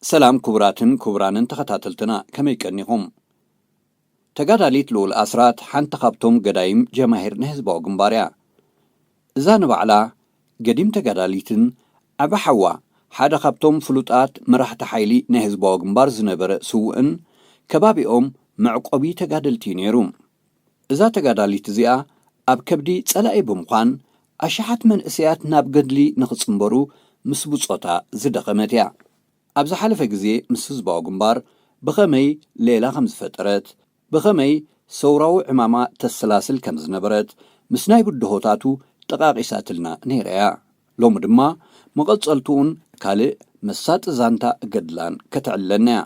ሰላም ክቡራትን ክቡራንን ተኸታተልትና፣ ከመይ ቀኒኹም? ተጋዳሊት ልኡል ኣስራት ሓንቲ ካብቶም ገዳይም ጀማሂር ናይ ህዝባዊ ግንባር እያ። እዛ ንባዕላ ገዲም ተጋዳሊትን ዓቢ ሓዋ ሓደ ካብቶም ፍሉጣት መራሕቲ ሓይሊ ናይ ህዝባዊ ግንባር ዝነበረ ስዉእን ከባቢኦም መዕቆቢ ተጋደልቲ እዩ ነይሩ። እዛ ተጋዳሊት እዚኣ ኣብ ከብዲ ጸላኢ ብምዃን ኣሽሓት መንእሰያት ናብ ገድሊ ንኽጽንበሩ ምስ ብጾታ ዝደኸመት እያ። ኣብ ዝሓለፈ ግዜ ምስ ህዝባዊ ግንባር ብኸመይ ሌላ ከም ዝፈጠረት፣ ብኸመይ ሰውራዊ ዕማማ ተሰላስል ከም ዝነበረት ምስ ናይ ብድሆታቱ ጠቓቒሳትልና ነይራ እያ። ሎሚ ድማ መቐጸልትኡን ካልእ መሳጢ ዛንታ ገድላን ከተዕልለና እያ።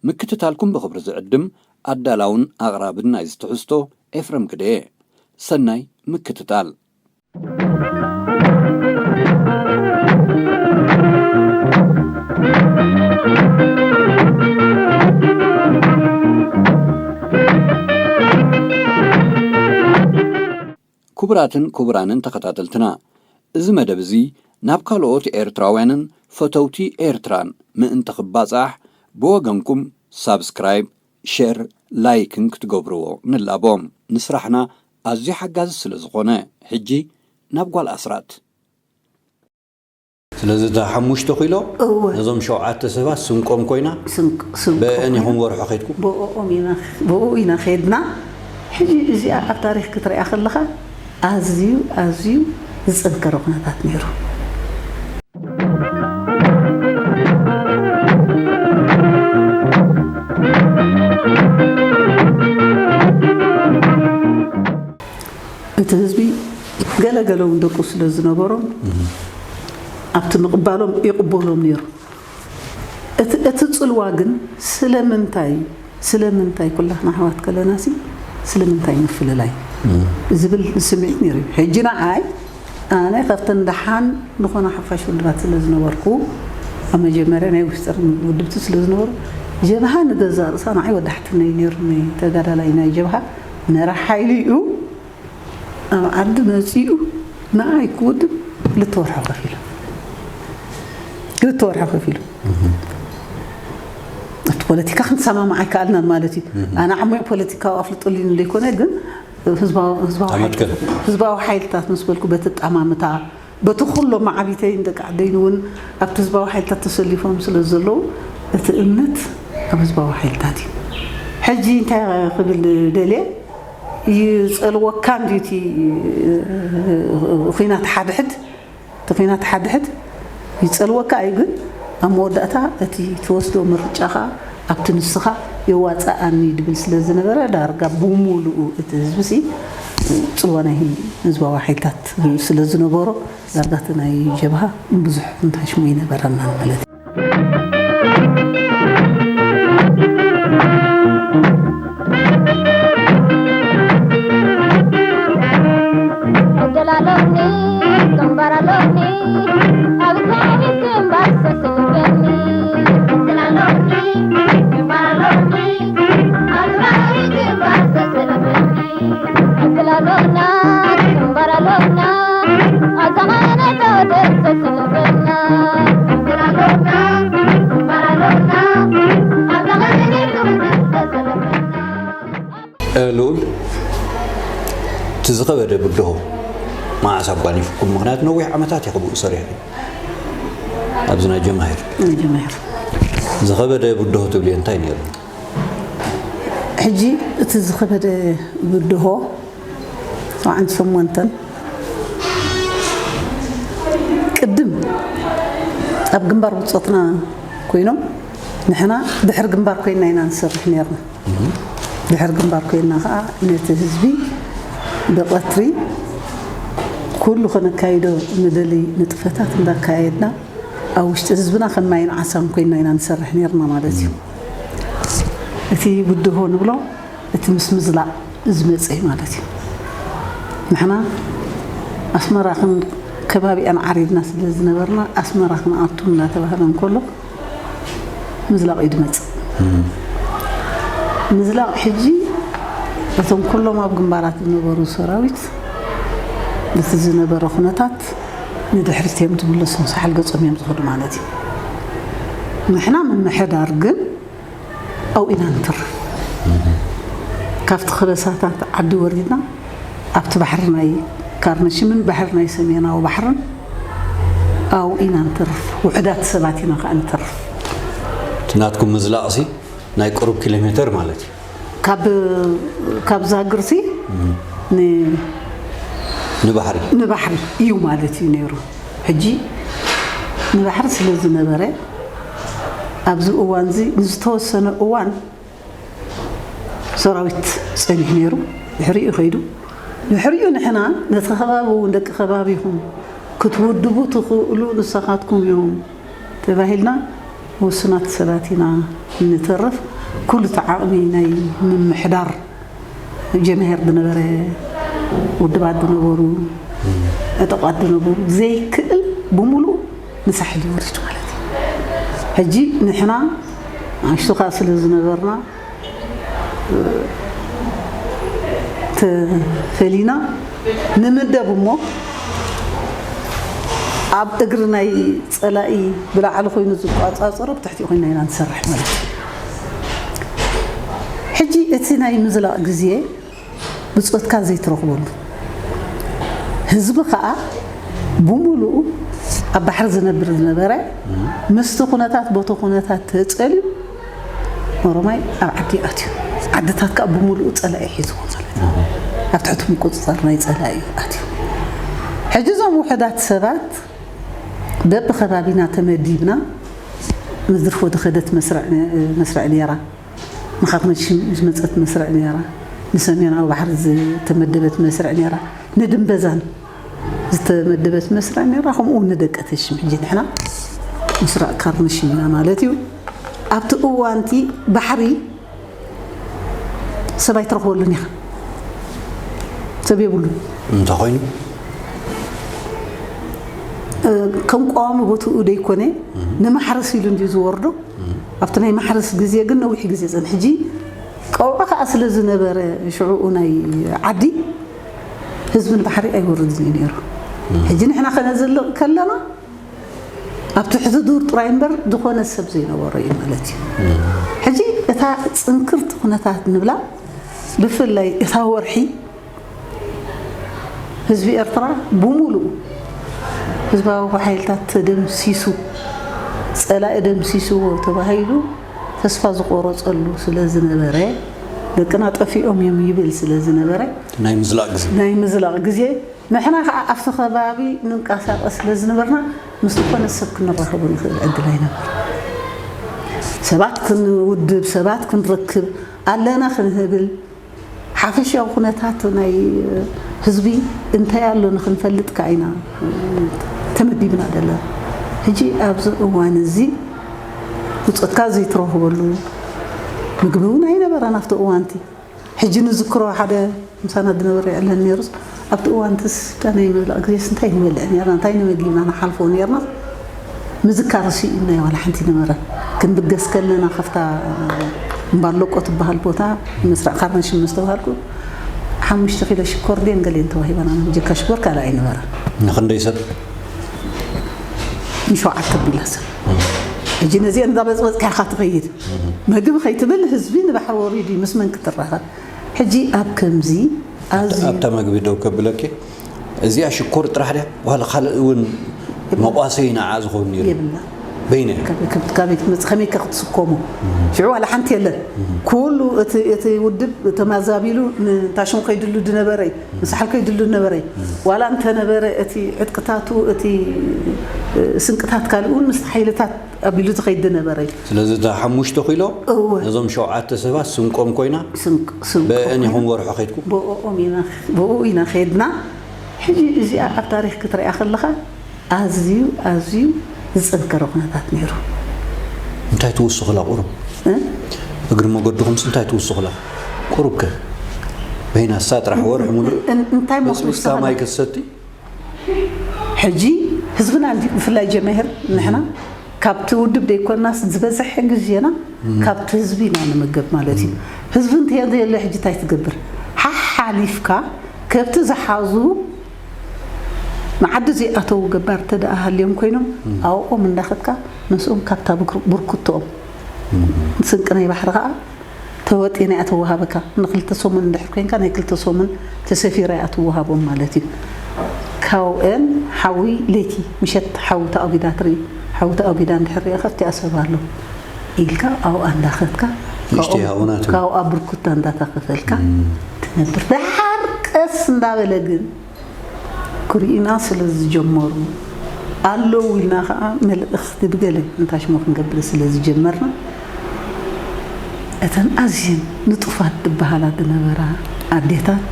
ምክትታልኩም ብኽብሪ ዝዕድም ኣዳላውን ኣቕራብን ናይዚ ትሕዝቶ ኤፍረም ግደየ። ሰናይ ምክትታል። ክቡራትን ክቡራንን ተኸታተልትና፣ እዚ መደብ እዚ ናብ ካልኦት ኤርትራውያንን ፈተውቲ ኤርትራን ምእንቲ ክባጻሕ፣ ብወገንኩም ሳብስክራይብ፣ ሸር፣ ላይክን ክትገብርዎ ንላቦ። ንስራሕና ኣዝዩ ሓጋዚ ስለ ዝኾነ፣ ሕጂ ናብ ጓል ኣስራት። ስለዚ እታ ሓሙሽተ ኪሎ እወ። ነዞም ሸውዓተ ሰባት ስንቆም ኮይና፣ ስንቅ-፣ ስንቆም በአን ኢኹም ኮይና። ወርሖ ከድኩም? ብእኦም ኢና፣ ብእኡ ኢና ከድና። ሕጂ እዚኣ ኣብ ታሪኽ ክትሪኣ ከለኻ ኣዝዩ፣ ኣዝዩ ዝጸንከረ ኩነታት ነይሩ። እቲ ህዝቢ ገለ ገለ እውን ደቁ ስለ ዝነበሮም፣ ኣብቲ ምቕባሎም ይቕበሎም ነይሩ። እቲ፣ እቲ ጽልዋ ግን ስለምንታይ፣ ስለምንታይ ኩላትና ኣሕዋት ከለናሲ ስለምንታይ ምፍልላይ ዝብል ስምዒት ነይሩ። ሕጂ ንዓይ፣ ኣነ ካብተን ደሓን ዝኾና ሓፋሽ ውድባት ስለ ዝነበርኩ፣ ኣብ መጀመርያ ናይ ውሽጥር ውድብቲ ስለ ዝነበሩ፣ ጀብሃ ንገዛእ ርእሳ ንዓይ ወዳሕትነይ ነይሩኒ። ተጋዳላይ ናይ ጀብሃ መራሕ ሓይሊ እዩ። ኣብ ዓዲ መጺኡ ንዓይ ክውድብ ክልተ ወርሒ ከፊሉ። ክልተ ወርሒ ከፊሉ። ኣብቲ ፖለቲካ ክንሰማማዕ ኣይከኣልናን ማለት እዩ። ኣነ ዓሚቕ ፖለቲካዊ ኣፍልጦ ኣልኒ ዘይኮነ፣ ግን ህዝባዊ፣ ህዝባዊ ኣመትከል። ሓይልታት፣ ህዝባዊ ሓይልታት ምስ በልኩ በቲ ኣጠማምታ፣ በቲ ኩሎም መዓቢተይን ደቂ ዓደይን እውን ኣብቲ ህዝባዊ ሓይልታት ተሰሊፎም ስለ ዘለዉ፣ እቲ እምነት ኣብ ህዝባዊ ሓይልታት እዩ። ሕጂ እንታይ ክብል ደልየ፣ ይጸልወካ እንድዩ እቲ ኲናት ሓድሕድ፣ እቲ ኲናት ሓድሕድ ይጸልወካ እዩ፣ ግን ኣብ መወዳእታ እቲ ትወስዶ ምርጫ ኸኣ ኣብቲ ንስኻ የዋጽኣኒ ድብል ስለ ዝነበረ፣ ዳርጋ ብምሉኡ እቲ ህዝቢ ሲ ጽልዋ ናይ ህዝባዊ ሓይልታት ስለ ዝነበሮ፣ ዳርጋ እቲ ናይ ጀብሃ ብዙሕ እንታይ ሽሙ ኣይነበረናን ማለት እዩ። ዕድል ኣሎኒ፣ ግንባር ኣሎኒ፣ ኣብ ታሪኽ ግንባር ዝተሰለፈኒ። ዕድል ኣሎኒ፣ ግንባር ኣሎኒ፣ ኣብ ታሪኽ ግንባር ዝተሰለፈኒ። ዕድል ኣሎና፣ ግንባር ኣሎና፣ ኣብ ዘመነ ተወደብ ዝተሰለፈና። ዕድል ኣሎና፣ ግንባር ኣሎና፣ ኣብ ዘመነ ተወደብ ዝተሰለፈና። እ፣ ልኡል፣ እቲ ዝኸበደ ብድሆ መዓስ ኣጓኒፉኩም? ምኽንያቱ ነዊሕ ዓመታት ኢኹም ብኡ ሰሪሕኩም። ኣብዚ ናይ ጀማሂር። ናይ ጀማሂር። ዝኸበደ ብድሆ ትብልዮ እንታይ ነይሩ? ሕጂ እቲ ዝኸበደ ብድሆ ሰብዓን ሸሞንተን ቅድም ኣብ ግንባር ብጾትና ኮይኖም ንሕና ድሕሪ ግንባር ኮይና ኢና ንሰርሕ ነርና። ድሕሪ ግንባር ኮይና ኸኣ ነቲ ህዝቢ ብቐትሪ ኩሉ ከነካይዶ ንደሊ ንጥፈታት እንዳካየድና ኣብ ውሽጢ ህዝብና ከም ማይን ዓሳን ኮይና ኢና ንሰርሕ ነርና ማለት እዩ። እቲ ብድሆ ንብሎ እቲ ምስ ምዝላቕ ዝመጸ እዩ ማለት እዩ። ንሕና ኣስመራኽን ከባቢኣን ዓሪድና ስለ ዝነበርና ኣስመራ ክንኣቱ እናተባህለ እንከሎ ምዝላቕ እዩ ዝመጽእ። ምዝላቕ ሕጂ እቶም ኩሎም ኣብ ግንባራት ዝነበሩ ሰራዊት በቲ ዝነበረ ኩነታት ንድሕሪት እዮም ዝምለሱ፣ ሳሕል ገጾም እዮም ዝኸዱ ማለት እዩ። ንሕና ምምሕዳር ግን ኣብኡ ኢና ንተርፍ። ካብቲ ከበሳታት ዓዲ ወሪድና ኣብቲ ባሕሪ ናይ ካርነሽምን ባሕሪ ናይ ሰሜናዊ ባሕርን ኣብኡ ኢና ንተርፍ። ውሑዳት ሰባት ኢና ከዓ ንተርፍ። እቲ ናትኩም ምዝላቕሲ ናይ ቁሩብ ኪሎ ሜተር ማለት እዩ። ካብ ካብ ዛግርሲ ን- ንባሕሪ ንባሕሪ እዩ ማለት እዩ ነይሩ። ሕጂ ንባሕሪ ስለ ዝነበረ ኣብዚ እዋን እዚ ንዝተወሰነ እዋን ሰራዊት ጸኒሑ ነይሩ። ድሕሪኡ ከይዱ ድሕሪኡ ንሕና ነቲ ከባቢ እውን ደቂ ከባቢኹም ክትውድቡ ትኽእሉ ንስኻትኩም እዮም ተባሂልና ውሱናት ሰባት ኢና እንተርፍ። ኩሉ እቲ ዓቕሚ ናይ ምምሕዳር ጀምሄር ዝነበረ ውድባት ዝነበሩ ዕጠቋት ዝነበሩ ዘይክእል ብምሉእ ንሳሕል ወሪዱ ማለት እዩ። ሕጂ ንሕና ኣሽቱ ከዓ ስለ ዝነበርና ተፈሊና ንምደብ እሞ ኣብ እግሪ ናይ ፀላኢ ብላዕሊ ኮይኑ ዝቋፃፀሮ ብትሕቲ ኮይና ኢና ንሰርሕ ማለት እዩ። ሕጂ እቲ ናይ ምዝላቕ ግዜ ብፆትካ ዘይትረኽበሉ ህዝቢ ከዓ ብምሉኡ ኣብ ባሕሪ ዝነብር ዝነበረ ምስቲ ኩነታት ቦቲ ኩነታት ተፀልዩ ኦሮማይ ኣብ ዓዲ ኣትዩ ዓድታት ከዓ ብምሉኡ ፀላኢ ሒዝዎ ማለት እዩ። ኣብ ትሕቲ ምቁፅፃር ናይ ፀላኢ ኣትዩ። ሕጂ እዞም ውሕዳት ሰባት በብከባቢና ተመዲብና ምዝርፎ ዝኸደት መስርዕ ነይራ። ንኻትመሽም ዝመፀት መስርዕ ነይራ። ንሰሜናዊ ባሕሪ ዝተመደበት መስርዕ ነይራ። ንድንበዛን ዝተመደበት መስርዕ ነይራ። ከምኡ እውን ንደቀተሽም ሕጂ ንሕና ምስራቅ ካርነሽም ኢና ማለት እዩ። ኣብቲ እዋንቲ ባሕሪ ሰብ ኣይትረኽበሉን ኢኻ። ሰብ የብሉን። እንተኾይኑ ከም ቀዋሚ ቦትኡ ደይኮነ ንማሕረስ ኢሉ እንድዩ ዝወርዶ። ኣብቲ ናይ ማሕረስ ግዜ ግን ነዊሕ ግዜ ጸን ሕጂ ቀውዒ ከዓ ስለ ዝነበረ ሽዕኡ ናይ ዓዲ ህዝቢ ንባሕሪ ኣይወርድን እዩ ነይሩ። ሕጂ ንሕና ከነዘልቕ ከለና ኣብ ትሕቲ ዱር ጥራይ እምበር ዝኾነ ሰብ ዘይነበሮ እዩ ማለት እዩ። ሕጂ እታ ጽንክርቲ ኩነታት ንብላ ብፍላይ እታ ወርሒ ህዝቢ ኤርትራ ብምሉኡ ህዝባዊ ሓይልታት ተደምሲሱ ጸላኢ ደምሲስዎ ተባሂሉ ተስፋ ዝቆረጸሉ ስለ ዝነበረ ደቅና ጠፊኦም እዮም ይብል ስለ ዝነበረ ናይ ምዝላቕ ግዜ ናይ ምዝላቕ ግዜ ንሕና ከዓ ኣብቲ ከባቢ ንንቀሳቐስ ስለ ዝነበርና ምስ ዝኾነ ሰብ ክንራኸቡ ንኽእል ዕድል ኣይነበር። ሰባት ክንውድብ ሰባት ክንረክብ ኣለና ክንህብል ሓፈሻዊ ኩነታት ናይ ህዝቢ እንታይ ኣሎ ንክንፈልጥ ከዓ ኢና ተመዲብና ዘለና። ሕጂ ኣብዚ እዋን እዚ ብፆትካ ዘይትረኽበሉ ምግቢ እውን ኣይነበረን ኣብቲ እዋንቲ። ሕጂ ንዝክሮ ሓደ ምሳና ዝነበረ የዕለን ነይሩስ ኣብቲ እዋን ትስ ናይ ምብላዕ ግዜስ እንታይ ንበልዕ ነርና እንታይ ንመጊብና ንሓልፎ ነርና ምዝካር ስኢናዮ ዋላ ሓንቲ ነበረ። ክንብገስ ከለና ካብታ እምባር ሎቆ ትበሃል ቦታ መስራዕ ካርነሽም ምስ ተባሃልኩ ሓሙሽተ ኪሎ ሽኮር ድን ገሌን ተዋሂባና ጀካ ሽኮር ካልእ ኣይነበረ። ንኽንደይ ሰብ ንሸውዓተ ቢላ ሰብ። ሕጂ ነዚአን እንዳበፅበፅካ ኢኻ ትኸይድ። መግቢ ከይትብል ህዝቢ ንባሕሪ ወሪዱ እዩ ምስ መን ክትራኸብ። ሕጂ ኣብ ከምዚ ኣዝዩ ኣብታ መግቢ ደው ከብለኪ እዚኣ ሽኮር ጥራሕ ድያ ዋላ ካልእ እውን መቋሰይ ንዓ ዝኸውን ነይሩ የብላ። በይነ ካበይ ክትመፅእ ከመይ ከ ክትስከሞ ሽዑ ዋላ ሓንቲ የለን። ኩሉ እቲ እቲ ውድብ ተማዛቢሉ ንታሽም ከይድሉ ድነበረ እዩ ንሳሕል ከይድሉ ድነበረ እዩ። ዋላ እንተነበረ እቲ ዕጥቅታቱ እቲ ስንቅታት ካልእ እውን ምስ ሓይልታት ኣቢሉ ዝኸይድ ዝነበረ እዩ። ስለዚ እታ ሓሙሽተ ኪሎ እወ። ነዞም ሸውዓተ ሰባት ስንቆም ኮይና ስንቅ- ስንቆም በአን ኮይና ኢኹም ወርሖ ከይድኩም? ብኦኦም ኢና- ብኡ ኢና ከይድና። ሕጂ እዚኣ ኣብ ታሪክ ክትሪኣ ከለኻ ኣዝዩ ኣዝዩ ዝጸንከረ ኩነታት ነይሩ። እንታይ ትውስኹላ ቁሩብ? እ? እግሪ መገድኹምስ እንታይ ትውስኹላ? ቁሩብ ከ በይና እሳ ጥራሕ ወርሒ ሙሉእ እን- እንታይ እሞ በስቢስካ ክትውስኸላ? ማይ ክትሰቲ? ሕጂ ህዝብና እንዲ ብፍላይ ጀመህር ንሕና ካብቲ ውድብ ደይኮናስ ዝበዝሐ ግዜና ካብቲ ህዝቢ ኢና ንምገብ ማለት እዩ። ህዝቢ እንተየለ ሕጂ እንታይ ትገብር? ሓሓሊፍካ ከብቲ ዝሓዙ ንዓዲ ዘይኣተዉ ገባር እንተ ደኣ ሃልዮም ኮይኖም ኣብኦም እንዳኸድካ ምስኦም ካብታ ብርኩትኦም ስንቂ ናይ ባሕሪ ከኣ ተወጢና እያ ትወሃበካ። ንክልተ ሰሙን እንድሕር ኮይንካ ናይ ክልተ ሰሙን ተሰፊራ እያ ትወሃቦም ማለት እዩ። ካብአን ሓዊ ለይቲ ምሸት ሓዊ ተኣጒዳ ትርኢ። ሓዊ ተኣጒዳ እንድሕር ሪእኻ ኣብቲ ኣሰብ ኣሎ ኢልካ ኣብኣ እንዳኸድካ ካብኣ ብርኩታ እንዳታኸፈልካ ትነብር። ደሓር ቀስ እንዳበለ ግን ክርእዩና ስለ ዝጀመሩ ኣለዉ ኢልና ከዓ መልእኽቲ ብገለ እንታሽሞ ክንገብር ስለ ዝጀመርና እተን ኣዝየን ንጡፋት ዝበሃላ ዝነበራ ኣዴታት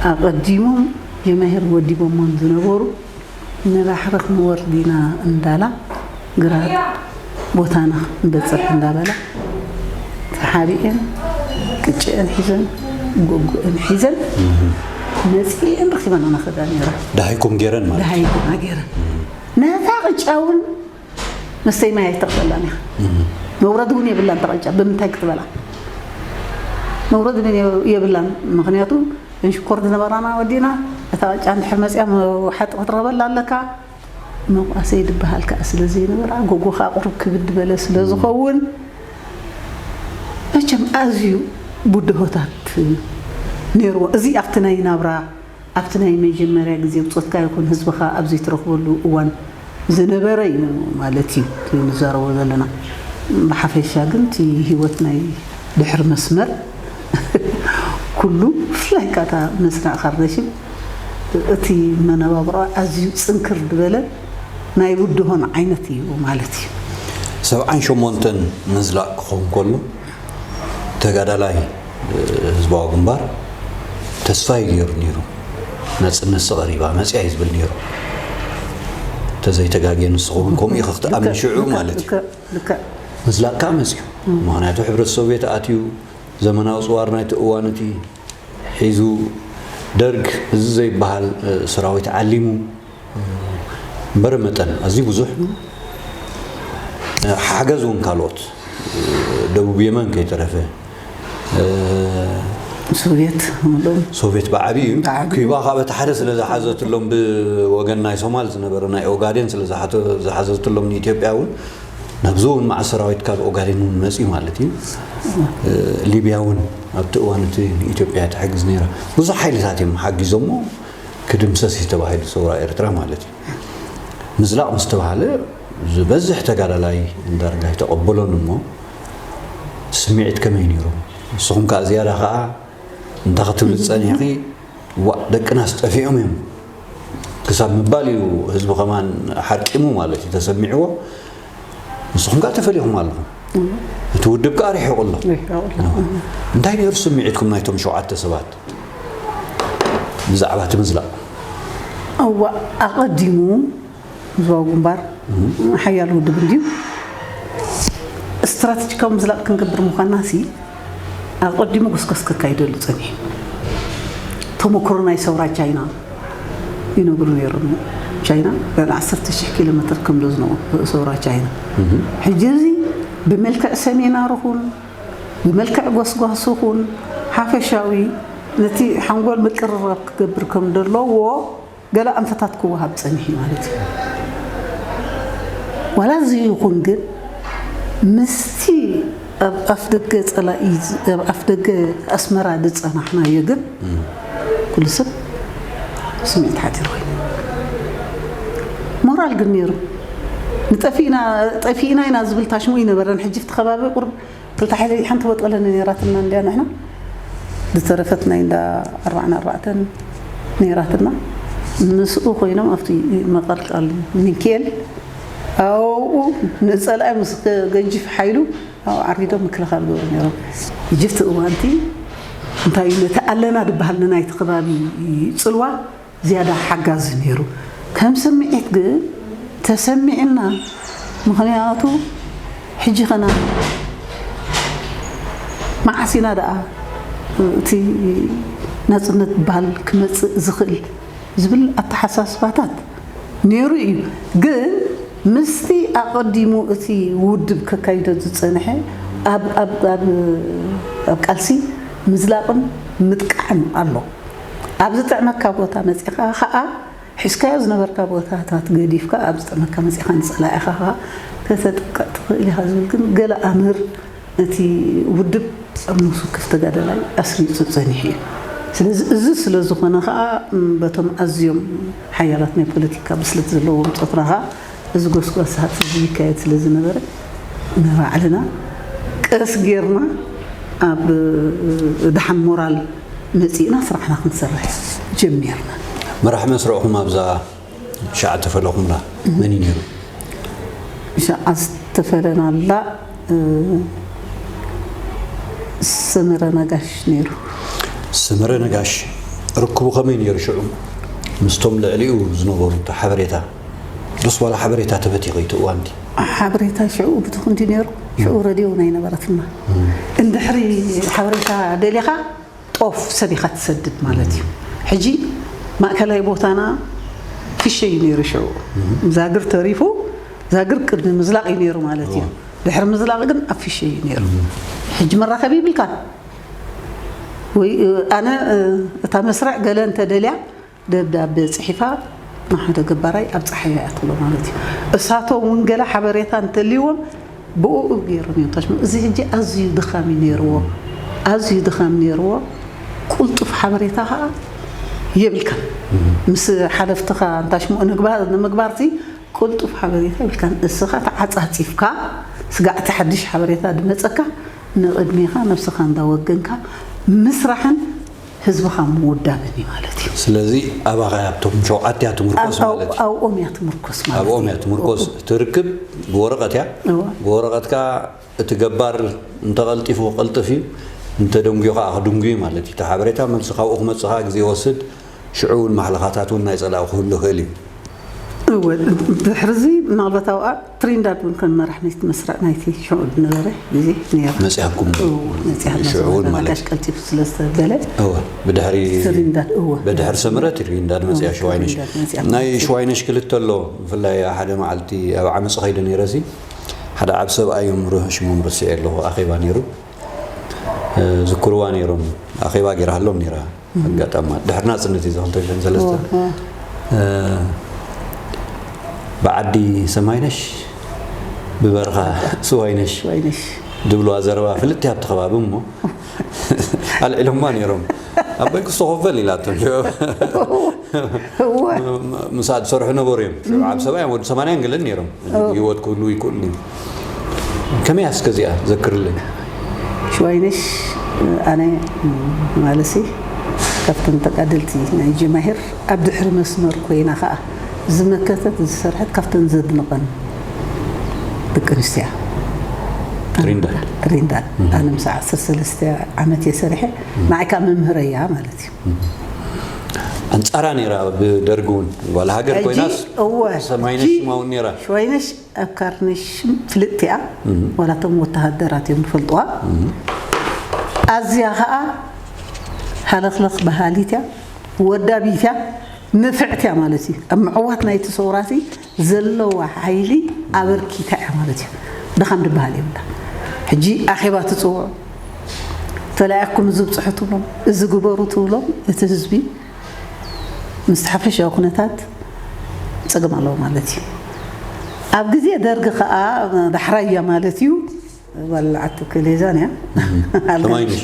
ኣቐዲሞም ጀማሂር ወዲቦሞን ዝነበሩ ንባሕሪ ክንወርድ ኢና እንዳላ ግራት ቦታና ክንበፅሕ እንዳበላ ተሓቢኤን ቅጭአን ሒዘን ጎጎአን ሒዘን መፂኤን ረኪበና ናኸዳ ነይራ። ደሃይኩም ገይረን ማለት እዩ። ደሃይኩና ገይረን ነታ ቅጫ እውን መስተይ ማይ ኣይተኽፈላን ኢኻ። መውረድ እውን የብላን ተቐጫ ብምንታይ ክትበላ መውረድ እውን የብላን። ምክንያቱ እንሽኮር ዝነበራና ወዲና እታ ቅጫ እንድሕር መፅያ ሓጢ ክትረበላ ኣለካ። መቋሰይ ድበሃል ከዓ ስለ ዘይነበራ ጎጎ ከዓ ቁሩብ ክብድ በለ ስለ ዝኸውን መቸም ኣዝዩ ብድሆታት ነይርዎ። እዚ ኣብቲ ናይ ናብራ ኣብቲ ናይ መጀመርያ ግዜ ብፆትካ ይኹን ህዝብኻ ኣብ ዘይትረኽበሉ እዋን ዝነበረ እዩ ማለት እዩ እቲ ንዛረቦ ዘለና። ብሓፈሻ ግን እቲ ህይወት ናይ ድሕሪ መስመር ኩሉ ብፍላይ ከዓ እታ መስርዕ ካርነሽም እቲ መነባብሮ ኣዝዩ ፅንክር ዝበለ ናይ ብድሆን ዓይነት እዩ ማለት እዩ። ሰብዓን ሸሞንተን ምዝላቕ ክኸውን ከሎ ተጋዳላይ ህዝባዊ ግንባር ተስፋ እዩ ገይሩ ነይሩ። ናፅነት ሰቐሪባ መፅያ እዩ ዝብል ነይሩ። ተዘይተጋግየ ንስኹ እውን ከምኡ ኢኸ ክትኣምን ሽዑ ማለት እዩ። ምዝላቕ ከዓ መፅዩ። ምክንያቱ ሕብረት ሶቪየት ኣትዩ ዘመናዊ ፅዋር ናይቲ እዋን እቲ ሒዙ ደርግ እዚ ዘይበሃል ሰራዊት ዓሊሙ እምበር መጠን ኣዝዩ ብዙሕ ሓገዝ እውን ካልኦት ደቡብ የመን ከይተረፈ ሶቪየት ሶቪየት ብዓብዩ ኩባ ካብ እቲ ሓደ ስለ ዝሓዘትሎም ብወገን ናይ ሶማል ዝነበረ ናይ ኦጋዴን ስለ ዝሓዘትሎም ንኢትዮጵያ እውን ናብዚ እውን መዓ ሰራዊት ካብ ኦጋዴን እውን መፅዩ ማለት እዩ። ሊብያ እውን ኣብቲ እዋን እቲ ንኢትዮጵያ ትሕግዝ ነይራ። ብዙሕ ሓይልታት እዮም ሓጊዞሞ ክድምሰስ እዩ ተባሂሉ ሰውራ ኤርትራ ማለት እዩ። ምዝላቕ ምስ ተባሃለ ዝበዝሕ ተጋዳላይ እንዳርጋ ኣይተቐበሎን እሞ ስምዒት ከመይ ነይሩ? ንስኹም ከዓ ዝያዳ ከዓ እንታይ ክትብል ዝፀኒሕኺ ዋእ ደቅናስ ጠፊኦም እዮም ክሳብ ምባል እዩ ህዝቢ ከማን ሓርቂሙ ማለት እዩ ተሰሚዕዎ። ንስኹም ከዓ ተፈሊኹም ኣለኹም። እቲ ውድብ ከዓ ርሒቑ ኣሎ። እንታይ ነይሩ ስምዒትኩም ናይቶም ሸውዓተ ሰባት ብዛዕባ እቲ ምዝላቕ? እዋ ኣቐዲሙ ህዝባዊ ግንባር ሓያል ውድብ እንድዩ ስትራተጂካዊ ምዝላቕ ክንገብር ምዃንና ሲ ኣቐዲሙ ጎስጓስ ከካይደሉ ጸኒሑ ተመክሮ ናይ ሰውራ ቻይና ይነግሩ ነይሮም ቻይና ልዕሊ ዓሰርተ ሽሕ ኪሎ ሜትር ከም ዝነቑ ሰውራ ቻይና ሕጂ እዚ ብመልክዕ ሰሜናሪ ኹን ብመልክዕ ጎስጓስ ኹን ሓፈሻዊ ነቲ ሓንጎል ምቅርራብ ክገብር ከም ዘለዎ ገለ ኣንፈታት ክወሃብ ጸኒሑ ማለት እዩ። ዋላ እዚ ይኹን ግን ምስቲ ኣብ ኣፍ ደገ ጸላኢ ኣብ ኣፍ ደገ ኣስመራ ዝጸናሕናዮ ግን ኩሉ ሰብ ስምዒት ሓፂር ኮይኑ ሞራል ግን ነይሩ። ንጠፊእና ጠፊእና ኢና ዝብል ታሽሙ ይነበረን ሕጂ ፍቲ ከባቢ ቁርብ ክልተ ሓይሊ ሓንቲ ወጥ ቀለኒ ነይራትና እንድያ ንሕና ዝተረፈት ናይ እንዳ ኣርባዕን ኣርባዕተን ነይራትና ምስኡ ኮይኖም ኣብቲ መቐርቃል ሚካኤል ኣብኡ ንፀላኢ ምስ ገንጅፍ ሓይሉ ኣብኡ ዓሪዶም ምክልኻል ገበሩ ነይሮም። ጅፍቲ እዋንቲ እንታይ እዩ ነቲ ኣለና ዝበሃል ንናይቲ ከባቢ ፅልዋ ዝያዳ ሓጋዚ ነይሩ። ከም ስምዒት ግን ተሰሚዕና ምኽንያቱ ሕጂ ኸና መዓስ ኢና ደኣ እቲ ናፅነት በሃል ክመፅእ ዝኽእል ዝብል ኣተሓሳስባታት ነይሩ እዩ። ግን ምስቲ ኣቐዲሙ እቲ ውድብ ከካይዶ ዝፀንሐ ኣብ ቃልሲ ምዝላቕን ምጥቃዕን ኣሎ። ኣብ ዝጥዕመካ ቦታ መፂኻ ኸዓ ሒዝካዮ ዝነበርካ ቦታታት ገዲፍካ ኣብ ዝጠመካ መጺኻ ንጸላኢኻ ኸኣ ከተጥቅዕ ትኽእል ኢኻ ዝብል ግን ገለ ኣምር እቲ ውድብ ኣብ ነብሱ ወከፍ ተጋዳላይ ኣስሪጹ ጸኒሑ እዩ። ስለዚ እዚ ስለ ዝኾነ ኸኣ በቶም ኣዝዮም ሓያላት ናይ ፖለቲካ ብስለት ዘለዎም ጸፍራ ኸኣ እዚ ጎስጓሳት እዚ ይካየድ ስለ ዝነበረ ንባዕልና ቀስ ጌርና ኣብ ደሓን ሞራል መጺእና ስራሕና ክንሰርሕ ጀሚርና። መራሒ መስርዕኹም ኣብዛ ሻዕ ተፈለኹምላ መን እዩ ነይሩ? ሻዕ ዝተፈለናላ ሰመረ ነጋሽ ነይሩ። ሰመረ ነጋሽ ርክቡ ከመይ ነይሩ ሽዑ ምስቶም ልዕሊኡ ዝነበሩ እቲ ሓበሬታ? ዶስ ዋላ ሓበሬታ ተበቲኹ እዩ እቲ እዋንቲ? ሓበሬታ ሽዑ ብትኽ እንዲ ነይሩ። ሽዑ ረድዮ ናይ ነበረትና። እንድሕሪ ሓበሬታ ደሊኻ ጦፍ ሰብ ኢኻ ትሰድድ ማለት እዩ። ሕጂ ማእከላይ ቦታና ፊሸ እዩ ነይሩ ሽዑ። ዛግር ተሪፉ ዛግር ቅድሚ ምዝላቕ እዩ ነይሩ ማለት እዩ። ድሕሪ ምዝላቕ ግን ኣብ ፊሸ እዩ ነይሩ። ሕጂ መራኸቢ ይብልካን ወይ ኣነ እታ መስርዕ ገለ እንተደልያ ደብዳቤ ጽሒፋ ንሓደ ገባራይ ኣብ ጸሓያ እያ ትብሎ ማለት እዩ። እሳቶም እውን ገለ ሓበሬታ እንተልይዎም ብኡ ገይሮም እዮም ታሽሙ። እዚ ሕጂ ኣዝዩ ድኻም እዩ ነይርዎ፣ ኣዝዩ ድኻም ነይርዎ። ቁልጡፍ ሓበሬታ ከዓ የብልካን። ምስ ሓለፍትኻ እንታሽምኡ ንምግባር ሲ ቁልጡፍ ሓበሬታ የብልካን። እስኻ ተዓጻጺፍካ ስጋዕቲ ሓድሽ ሓበሬታ ድመጸካ ንቕድሜኻ ነብስኻ እንዳወገንካ ምስራሕን ህዝብኻ ምውዳብን እዩ ማለት እዩ። ስለዚ ኣባኻ ኣብቶም ሸውዓተ እያ ትምርኮስ ማለት እዩ። ኣብኦም እያ ትምርኮስ ማለት ኣብኦም እዩ። እያ ትምርኮስ። ትርክብ ብወረቐት እያ። እዋ። ብወረቐት ከኣ እቲ ገባር እንተቐልጢፉ ክቕልጥፍ እዩ፣ እንተደንጉዩ ከኣ ክድንጉ እዩ ማለት እዩ። እቲ ሓበሬታ መልሲ ካብኡ ክመጽእ ከኣ ግዜ ይወስድ። ሽዑ እውን ማሕለኻታት እውን ናይ ጸላኢ ክህሉ ይኽእል እዩ። እወ፣ ድሕርዚ ምናልባት ኣብኣ ትሪንዳድ እውን ከም መራሕ ናይቲ መስርዕ ናይቲ ሽዑ ዝነበረ ግዜ ነይራ። መጺኣኩም እወ፣ መጺኣትና ሽዑ እውን ሰማዕና ማለት ነጋሽ ቀልጢፉ ስለ ዝተበለ እወ፣ ብድሕሪ ትሪንዳድ እወ። ብድሕሪ ሰመረ ትሪንዳድ መጺኣ እወ፣ ሽዋይነሽ። ትሪንዳድ መጺኣ። ናይ ሽዋይነሽ ክልተ ኣሎ፣ ብፍላይ ሓደ መዓልቲ ኣብ ዓመጽ ኸይደ ነይረ ሲ፣ ሓደ ዓብ ሰብኣይ እዮም ር-፣ ሽሞም ረሲዐ ኣለኹ፣ ኣኼባ ነይሩ። እ፣ ዝክርዋ ነይሮም፣ ኣኼባ ገይራሃሎም ነይራ። ኣጋጣማ ድሕሪ ናጽነት እዩ፣ እዚ ክልተ ሽሕን ሰለስተ። እወ፣ እወ። እ፣ ብዓዲ ሰማይነሽ፣ ብበረኻ ስዋይነሽ ስዋይነሽ። ድብልዋ ዘረባ ፍልጥቲ ኣብቲ ከባቢ እሞ፣ ኣልዒሎማ ነይሮም። ኣቦይ ክስቶ ኮፈል ኢላቶም። እወ። ም-፣ ም-፣ ምሳኣ ዝሰርሑ ነበሩ እዮም። ሽዑ ኣብ ሰብኣይ ወዲ ሰማንያን ገለን ነይሮም። እወ። ህይወት ክህሉ ይክእሉ እዮም። ከመይ ኣስከ እዚኣ ዘክርለይ? ሽዋይነሽ፣ ኣነ ማለሲ ካብተን ተጋደልቲ ናይ ጀማሂር ኣብ ድሕሪ መስመር ኮይና ከኣ ዝመከተት ዝሰርሐት ካብተን ዘድንቐን ደቂ ኣንስትዮ እያ። ትሪንዳድ። ትሪንዳድ። እም። ኣነ ምሳኣ ዓሰርተ ሰለስተ ዓመት እየ ሰሪሐ። እም። ንዓይ ከኣ መምህረይ እያ ማለት እዩ። እም። ኣንጻራ ነይራ ብደርጊ እውን። ጓል ሃገር ሕጂ፣ ኮይናስ እወ፣ ሰማይነሽ ሕጂ ሽማ እውን ነይራ። ሽዋይነሽ ኣብ ካርነሽ ፍልጥቲ እያ። እም። ዋላ እቶም ወተሃደራት እዮም ዝፈልጥዋ። እም። ኣዝያ ኸኣ ሃለኽለኽ በሃሊት እያ፣ ወዳቢት እያ፣ ንፍዕቲ እያ ማለት እዩ። ኣብ ምዕዋት ናይቲ ሰውራሲ ዘለዋ ሓይሊ ኣበርኪታ እያ ማለት እዩ። ድኻም ድበሃል የብላ። ሕጂ ኣኼባ ትጽውዑ፣ ተላኢኽኩም እዚ ብጽሑ ትብሎም፣ እዚ ግበሩ ትብሎም፣ እቲ ህዝቢ ምስቲ ሓፈሻዊ ኩነታት ጸገም ኣለዎ ማለት እዩ። ኣብ ግዜ ደርጊ ከኣ ዳሕራይ እያ ማለት እዩ። ጓል ዓዲ ክሌዛን እያ። እም። ኣልጋነሽ። ሰማይነሽ።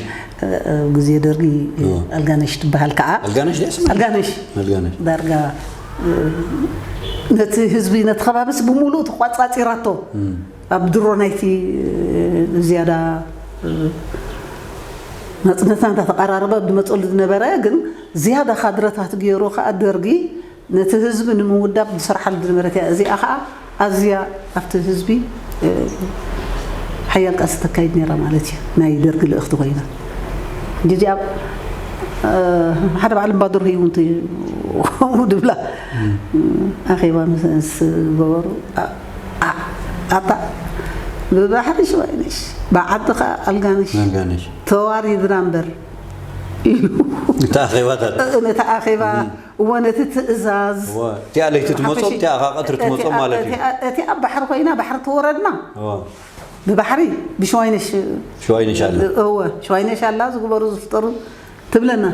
ኣብ ግዜ ደርጊ እዎ። ኣልጋነሽ ትበሃል ከኣ። ኣልጋነሽ ድያ ስማ? ኣልጋነሽ። ኣልጋነሽ። ዳርጋ፣ እ፣ ነቲ ህዝቢ፣ ነቲ ከባቢስ ብምሉኡ ተቋጻጺራቶ። እም። ኣብ ድሮ ናይቲ፣ እ፣ ዝያዳ፣ እ፣ ናጽነትና እንዳ ተቐራረበ ዝመጸሉ ዝነበረ፣ ግን ዝያዳ ካድረታት ገይሩ ከኣ ደርጊ ነቲ ህዝቢ ንምውዳብ ዝሰርሓሉ ዝነበረት እያ። እዚኣ ኸኣ ኣዝያ ኣብቲ ህዝቢ፣ እ፣ ሓያል ቃልሲ ተካይድ ነይራ ማለት እዩ። ናይ ደርጊ ልእኽቲ ኮይና። ሕጂ እዚኣ፣ እ፣ ሓደ በዓል እምባዱር ህይውንቲ ድብላ ኣኼባ ምስ፣ ምስ ገበሩ፣ ኣ-፣ ኣ-፣ ኣታ ብባሕሪ ሽዋይነሽ፣ ብዓዲ ኸኣ ኣልጋነሽ ኣልጋነሽ። ተዋሪድና እምበር ኢሉ። እቲ ኣኼባታት። እ፣ ነቲ ኣኼባ እም። እወ፣ ነቲ ትእዛዝ እወ፣ እቲኣ ለይቲ ትመጾም፣ ሓፈሽ-፣ እቲኣ ኸዓ ቀትሪ እቲ ትመጾም ኣብ-፣ ማለት እዩ። እቲኣ፣ እቲኣ ኣብ ባሕሪ ኮይና፣ ባሕሪ ተወረድና። እወ። ብባሕሪ፣ ብሽዋይነሽ፣ ሽዋይነሽ ኣላ። እወ፣ ሽዋይነሽ ኣላ፣ ዝግበሩ ዝፍጠሩ፣ እቲ ትብለና።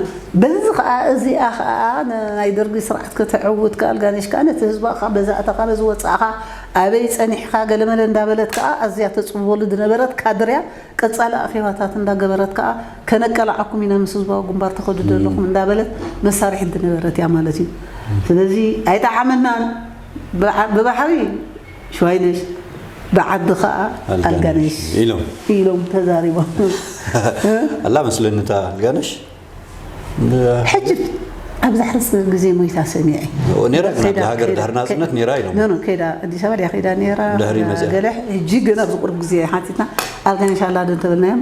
በዚ ከዓ እዚኣ ከዓ ናይ ደርጊ ስርዓት ከተዕውት ከዓ ኣልጋነሽ ከዓ ነቲ ህዝባ ከዓ በዛ እተኻ በዚ ወፃእኻ ኣበይ ፀኒሕካ ገለመለ እንዳበለት ከዓ ኣዝያ ተፅውበሉ ዝነበረት ካድርያ ቀፃሊ ኣኼባታት እንዳገበረት ከዓ ከነቀላዓኩም ኢና ምስ ህዝባዊ ግንባር ተኸዱ ዘለኹም እንዳበለት መሳርሒት ዝነበረት እያ ማለት እዩ። ስለዚ ኣይጠዓመናን። ብባሕሪ ሽዋይነሽ ብዓዲ ከዓ ኣልጋነሽ ኢሎም ተዛሪቦም። ኣላ መስለኒ እታ ኣልጋነሽ ሕጂ ኣብዛ ሕርስ ግዜ ሞይታ ሰሚዐ ኔራ ግን ኣብዛ ሃገር ድሕሪ ናፅነት ኔራ ኢሎም ኖ ከይዳ ኣዲስ ኣበባ ድያ ከይዳ ኔራ ድሕሪ መፅያ ገለ ሕጂ ግን ኣብዚ ቁርብ ግዜ ሓቲትና ኣልጋነሽ ኣላ ዶ እንተበልናዮም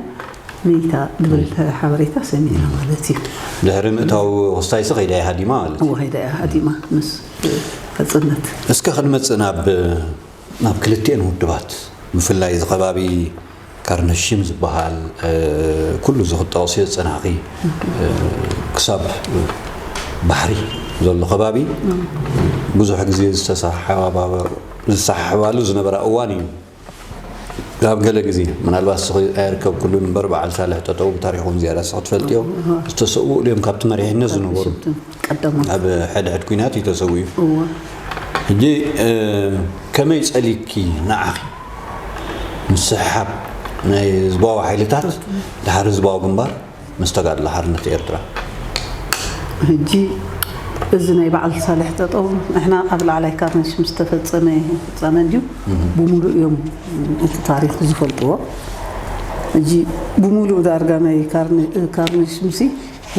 ሞይታ ዝብል ሓበሬታ ሰሚዕና ማለት እዩ ድሕሪ ምእታው ክስታይሲ ከይዳ እያ ሃዲማ ማለት እዩ ከይዳ እያ ሃዲማ ምስ ሕፅነት እስከ ክንመፅእ ናብ ናብ ክልቲኤን ውድባት ብፍላይ እዚ ከባቢ ካርነሽም ዝበሃል ኩሉ እዚ ክጠቕስዮ ዝፀናሕኺ ክሳብ ባሕሪ ዘሎ ከባቢ ብዙሕ ግዜ ዝተሰሓሓባሉ ዝነበራ እዋን እዩ። ኣብ ገለ ግዜ ምናልባት ስኺ ኣይርከብኩሉን እምበር በዓል ሳልሕ ጠጠው ብታሪኹን ዝያዳ ስኺ ትፈልጥዮ ዝተሰውእሉ እዮም ካብቲ መሪሕነት ዝነበሩ ቀደሙ ኣብ ሕድሕድ ኩናት እዩ ተሰዊኡ። ሕጂ ከመይ ጸሊኪ ንዓኺ ምስሕሓብ ናይ ህዝባዊ ሓይልታት ድሓር ህዝባዊ ግንባር ምስ ተጋድሎ ሓርነት ኤርትራ? ሕጂ እዚ ናይ በዓል ሳልሕ ጠጠው ንሕና ኣብ ላዕላይ ካርነሽ ምስ ተፈጸመ ፍጻመ እንድዩ ብምሉእ እዮም እቲ ታሪኽ ዝፈልጥዎ። ሕጂ ብምሉእ ዳርጋ ናይ ካርነሽ ምሲ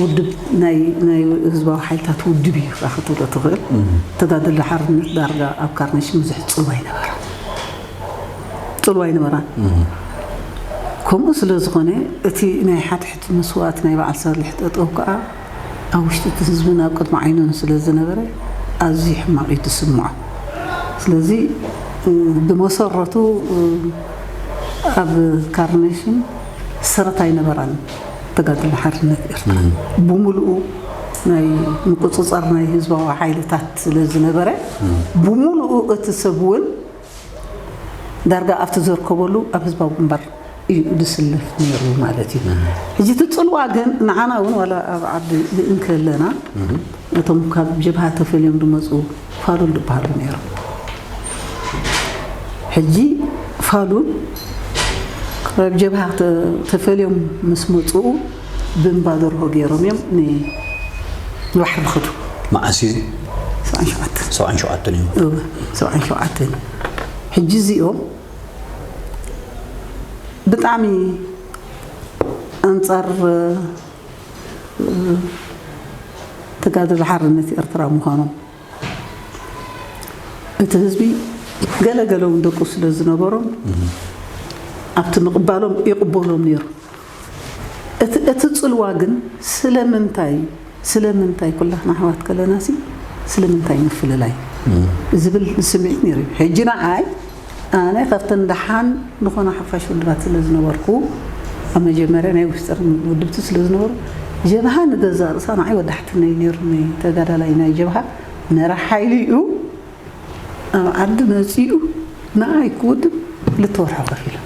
ውድብ ናይ ናይ ህዝባዊ ሓይልታት ውድብ እዩ ክትብሎ ትኽእል። ተጋደልቲ ሓርነት ዳርጋ ኣብ ካርነሽ ብዙሕ ጽልዋ ኣይነበራን ጽልዋ ኣይነበራን። ከምኡ ስለ ዝኾነ እቲ ናይ ሓድሕድ መስዋእቲ ናይ በዓል ሳልሕ ጠጠው ከዓ ኣብ ውሽጢ እቲ ህዝብን ኣብ ቅድሚ ዓይኑን ስለ ዝነበረ ኣዝዩ ሕማቕ እዩ ዝስምዖ። ስለዚ ብመሰረቱ ኣብ ካርነሽን ሰረት ኣይነበራን ተጋድሎ ሓርነት ኤርትራ ብምሉኡ ናይ ምቁፅፃር ናይ ህዝባዊ ሓይልታት ስለ ዝነበረ ብምሉኡ እቲ ሰብ እውን ዳርጋ ኣብቲ ዘርከበሉ ኣብ ህዝባዊ ግንባር እዩ ዝስለፍ ነይሩ ማለት እዩ። ሕጂ እቲ ፅልዋ ግን ንዓና እውን ዋላ ኣብ ዓዲ እንከለና እቶም ካብ ጀብሃ ተፈልዮም ዝመፁ ፋሉል ዝበሃሉ ነይሮም። ሕጂ ፋሉል ካብ ጀብሃ ተፈልዮም ምስ መፅኡ ብእምባደርሆ ገይሮም እዮም ንባሕሪ ዝኸዱ። መዓስ እዩ? ሰብዓን ሸውዓተን ሰብዓን ሸውዓተን እዩ። እወ፣ ሰብዓን ሸውዓተን። ሕጂ እዚኦም ብጣዕሚ ኣንፃር ተጋደልቲ ሓርነት ኤርትራ ምዃኖም እቲ ህዝቢ ገለ ገለ እውን ደቁ ስለ ዝነበሮም ኣብቲ ምቕባሎም ይቕበሎም ነይሩ። እቲ እቲ ጽልዋ ግን ስለምንታይ ስለምንታይ ኩላትና ኣሕዋት ከለናሲ ስለምንታይ ምፍልላይ ዝብል ስምዒት ነይሩ። ሕጂ ንዓይ ኣነ ካብተን ደሓን ዝኾና ሓፋሽ ውድባት ስለ ዝነበርኩ ኣብ መጀመርያ ናይ ውሽጥር ውድብቲ ስለ ዝነበሩ ጀብሃ ንገዛ ርእሳ ንዓይ ወዳሕትነይ ነይሩ ተጋዳላይ ናይ ጀብሃ መራሕ ሓይሊ እዩ ኣብ ዓዲ መፂኡ ንዓይ ክውድብ ክልተ ወርሒ ከፊሉ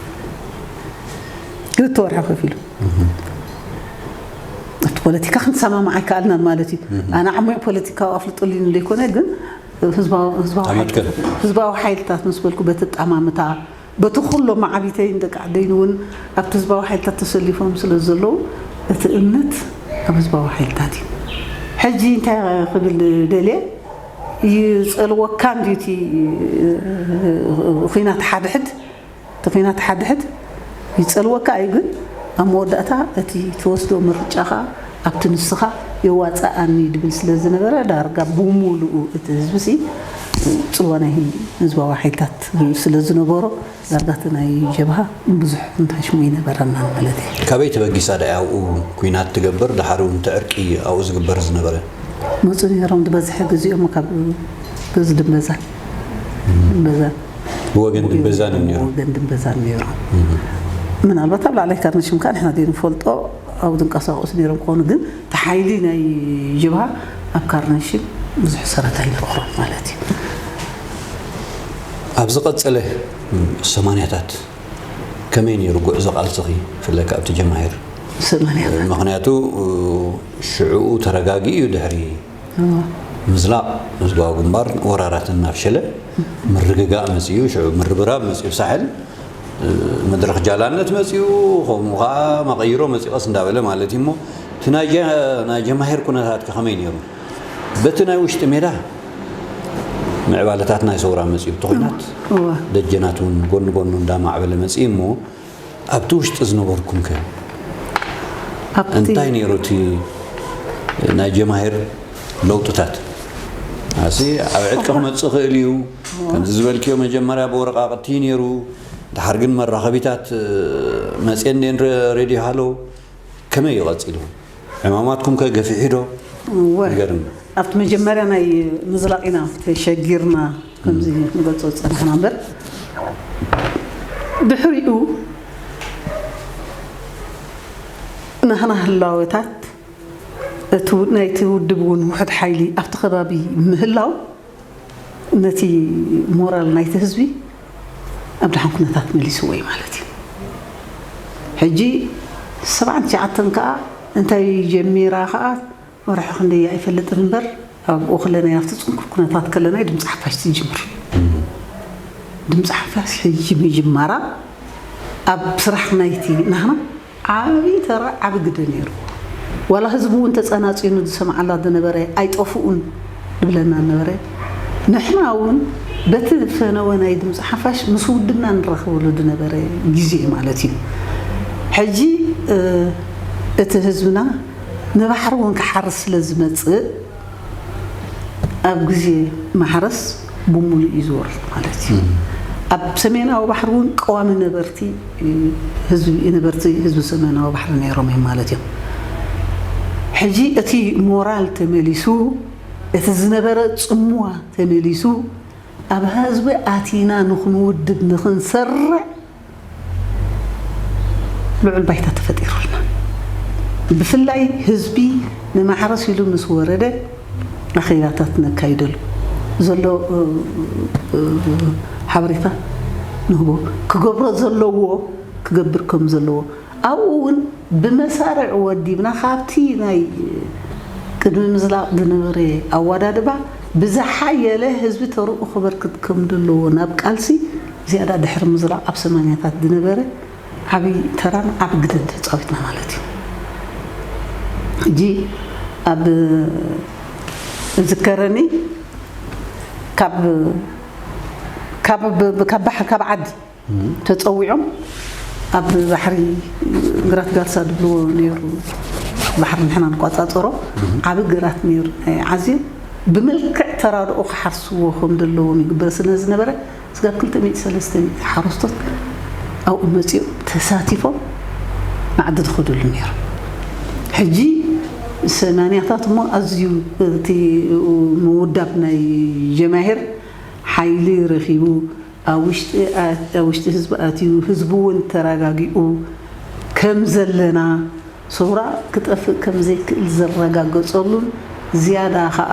ክልተ ወርሒ ከፊሉ ኣብቲ ፖለቲካ ክንሰማማዕ ኣይከኣልናን ማለት እዩ ኣነ ዓሞይ ፖለቲካዊ ኣፍልጦ ሊኑ ዘይኮነ ግን ህዝባዊ ሓይልታት ምስ በልኩ በቲ ኣጠማምታ በቲ ኩሎም መዓቢተይን ደቂ ዓደይን እውን ኣብቲ ህዝባዊ ሓይልታት ተሰሊፎም ስለ ዘለዉ እቲ እምነት ኣብ ህዝባዊ ሓይልታት እዩ። ሕጂ እንታይ ክብል ደልየ ይፀልወካ እንድዩ እቲ ኹናት ሓድሕድ እቲ ኹናት ሓድሕድ ይፀልወካ እዩ ግን ኣብ መወዳእታ እቲ ትወስዶ ምርጫ ከዓ ኣብቲ ንስኻ የዋፀኣኒ ድብል ስለ ዝነበረ ዳርጋ ብሙሉኡ እቲ ህዝቢ ሲ ፅልዋ ናይ ህዝባዊ ሓይልታት ስለ ዝነበሮ ዳርጋ እቲ ናይ ጀብሃ ብዙሕ እንታይ ሽሙ ኣይነበረናን ማለት እዩ። ካበይ ተበጊሳ ድኣ ኣብኡ ኲናት ትገብር ድሓር እውን እቲ ዕርቂ ኣብኡ ዝግበር ዝነበረ? መፁ ነይሮም ዝበዝሐ ግዜኦም ካብ ገዝ ድንበዛን ድንበዛን ብወገን ድንበዛን እዮም ነይሮም። ወገን ድንበዛን ነይሮም። ምናልባት ኣብ ላዕላይ ካርነሽም ከዓ ንሕና ዘይንፈልጦ ኣብኡ ዝንቀሳቐሱ ነይሮም ክኾኑ ግን እቲ ሓይሊ ናይ ጀብሃ ኣብ ካርነሽም ብዙሕ ሰረት ኣይነበሮም ማለት እዩ። ኣብ ዝቐጸለ ሰማንያታት ከመይ ነይሩ ጉዕዞ ቃልስኺ ብፍላይ ከኣ ኣብቲ ጀማሂር? ሰማንያ ምክንያቱ ሽዕኡ ተረጋጊኡ እዩ ድሕሪ ምዝላቕ ህዝባዊ ግንባር ወራራት እናፍሸለ ምርግጋእ መፅኡ፣ ሽዑ ምርብራብ መፅኡ፣ ሳሕል መድረኽ ጃላነት መፅኡ፣ ከምኡ ከዓ መቐይሮ መፅኡ፣ ቀስ እንዳበለ ማለት እዩ። እሞ እቲ ናይ ጀ- ናይ ጀማሂር ኩነታት ከ ከመይ ነይሩ? በቲ ናይ ውሽጢ ሜዳ ምዕባለታት ናይ ሰውራ መፅኡ፣ ብቲ ኩናት እወ። ደጀናት እውን ጎኒ ጎኑ እንዳማዕበለ መፅኡ። እሞ ኣብቲ ውሽጢ ዝነበርኩም ከ ኣብቲ እንታይ ነይሩ እቲ ናይ ጀማሂር ለውጥታት? ኣሲ ኣብ ዕጥቂ ክመፅእ ክእል እዩ፣ ከምዚ ዝበልክዮ መጀመርያ ብወረቃቅቲ ነይሩ፣ ድሓር ግን መራኸቢታት መፅየን ደን ሬድዮ ሃሎ ከመይ እዩ ቀፂሉ? ዕማማትኩም ከ ገፊሑ ዶ? እወ። ንገርኒ። ኣብቲ መጀመርያ ናይ ምዝላቕ ኢና ተሸጊርና ከምዚ ንገልጾ ዝጸናሕና እምበር ድሕሪኡ ናህና ህላወታት እቲ ው- ናይቲ ውድብ እውን ውሕድ ሓይሊ ኣብቲ ከባቢ ምህላው ነቲ ሞራል ናይቲ ህዝቢ ኣብ ደሓን ኩነታት መሊስዎ እዩ ማለት እዩ። ሕጂ ሰብዓን ትሽዓተን ከዓ እንታይ ጀሚራ ከዓ ወርሒ ክንደይ ኣይፈልጥን እምበር ኣብኡ ከለና ኣብቲ ፅንኩር ኩነታት ከለና ድምፂ ሓፋሽ ትጅምር። ድምፂ ሓፋሽ ሕጂ ምጅማራ ኣብ ስራሕ ናይቲ ናህና ዓብዪ ተራ ዓቢ ግደ ነይሩ። ዋላ ህዝቢ እውን ተፀናፂኑ ዝሰምዓላ ዝነበረ ኣይጠፍኡን ዝብለና ነበረ። ንሕና እውን በቲ ፈነወ ናይ ድምፂ ሓፋሽ ምስ ውድብና ንራኸበሉ ዝነበረ ግዜ ማለት እዩ። ሕጂ እቲ ህዝብና ንባሕሪ እውን ክሓርስ ስለ ዝመፅእ ኣብ ግዜ ማሕረስ ብሙሉእ እዩ ዝወርድ ማለት እዩ። ኣብ ሰሜናዊ ባሕሪ እውን ቀዋሚ ነበርቲ ህዝቢ ነበርቲ ህዝቢ ሰሜናዊ ባሕሪ ነይሮም እዮም ማለት እዮም። ሕጂ እቲ ሞራል ተመሊሱ፣ እቲ ዝነበረ ጽምዋ ተመሊሱ፣ ኣብ ህዝቢ ኣቲና ንኽንውድብ ንኽንሰርዕ ልዑል ባይታ ተፈጢሩልና። ብፍላይ ህዝቢ ንማሕረስ ኢሉ ምስ ወረደ ኣኼባታት ነካይደሉ ዘሎ ሓበሬታ ንህቦ ክገብሮ ዘለዎ ክገብር ከም ዘለዎ ኣብኡ እውን ብመሳርዕ ወዲብና ካብቲ ናይ ቅድሚ ምዝላቕ ዝነበረ ኣወዳድባ ብዝሓየለ ህዝቢ ተርኡ ክበርክት ከም ዘለዎ ናብ ቃልሲ ዝያዳ ድሕሪ ምዝላቕ ኣብ ሰማንያታት ዝነበረ ዓብዪ ተራን ዓቢ ግደን ተፃዊትና ማለት እዩ። ሕጂ ኣብ ዝከረኒ ካብ ካብ ካብ ባሕሪ ካብ ዓዲ ተፀዊዖም ኣብ ባሕሪ ግራት ጋልሳ ድብልዎ ነይሩ። ባሕሪ ንሕና ንቋፃፀሮ ዓቢ ግራት ነይሩ ናይ ዓዝዮ ብመልክዕ ተራድኦ ክሓርስዎ ከም ዘለዎም ይግበር ስለ ዝነበረ ስጋብ ክልተ ሚእቲ ሰለስተ ሚእቲ ሓረስቶት ኣብኡ መፂኦም ተሳቲፎም ንዓዲ ዝኸደሉ ነይሩ። ሕጂ ሰማንያታት እሞ ኣዝዩ እቲ ምውዳብ ናይ ጀማሂር ሓይሊ ረኺቡ ኣብ ውሽጢ ህዝቢ ኣትዩ ህዝቢ እውን ተረጋጊኡ ከም ዘለና ሰውራ ክጠፍእ ከም ዘይክእል ዘረጋገፀሉን ዝያዳ ከዓ